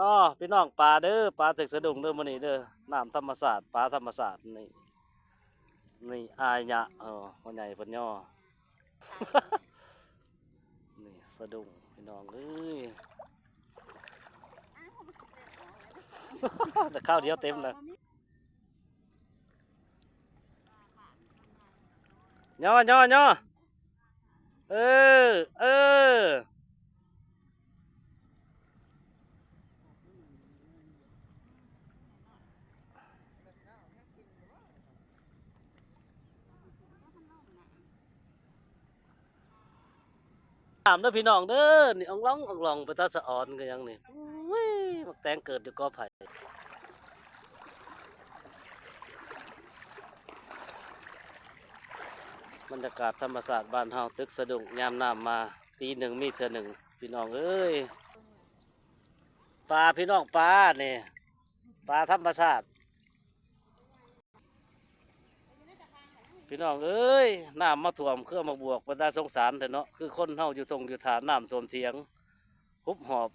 ອໍ ພີ່ນ້ອງ ປາເດີ ປາຖືກສະດຸ້ງເດີ ມື້ນີ້ເດີ ນ້ຳທຳມະຊາດ ປາທຳມະຊາດ ນີ້ ນີ້ ອາຍະ ເອີ ພໍ່ໃຫຍ່ເພິ່ນຍໍ ນີ້ສະດຸ້ງ ພີ່ນ້ອງເອີຍ ແຕ່ຄາວດຽວເຕັມແລ້ວ ຍໍ ຍໍ ຍໍ ເອີ ເອີ. ງາມເດີພີ່ນ້ອງເດີ ນີ້ອ່ອງຫຼອງອ່ອງຫຼອງ ເປັນຕາສະອອນຄືຫຍັງນີ້ ໂອ້ຍ ໝາກແຕງເກີດຢູ່ກໍໄຜ່ ບັນຍາກາດທຳມະຊາດບ້ານເຮົາ ຕຶກສະດຸ້ງຍາມນ້ຳມາ ປີໜຶ່ງມີເທື່ອໜຶ່ງ ພີ່ນ້ອງເອີຍ ປາ ພີ່ນ້ອງ ປານີ້ ປາທຳມະຊາດ. ພີ່ນ້ອງເອີຍ ນ້ຳມາຖ້ວມເຄືອໝາກບວກ ເປັນຕາສົງສານແທ້ເນາະ ຄືຄົນເຮົາຢູ່ທົ່ງຢູ່ທ່າ ນ້ຳຖ້ວມຖຽງ ຫຸບຫອບ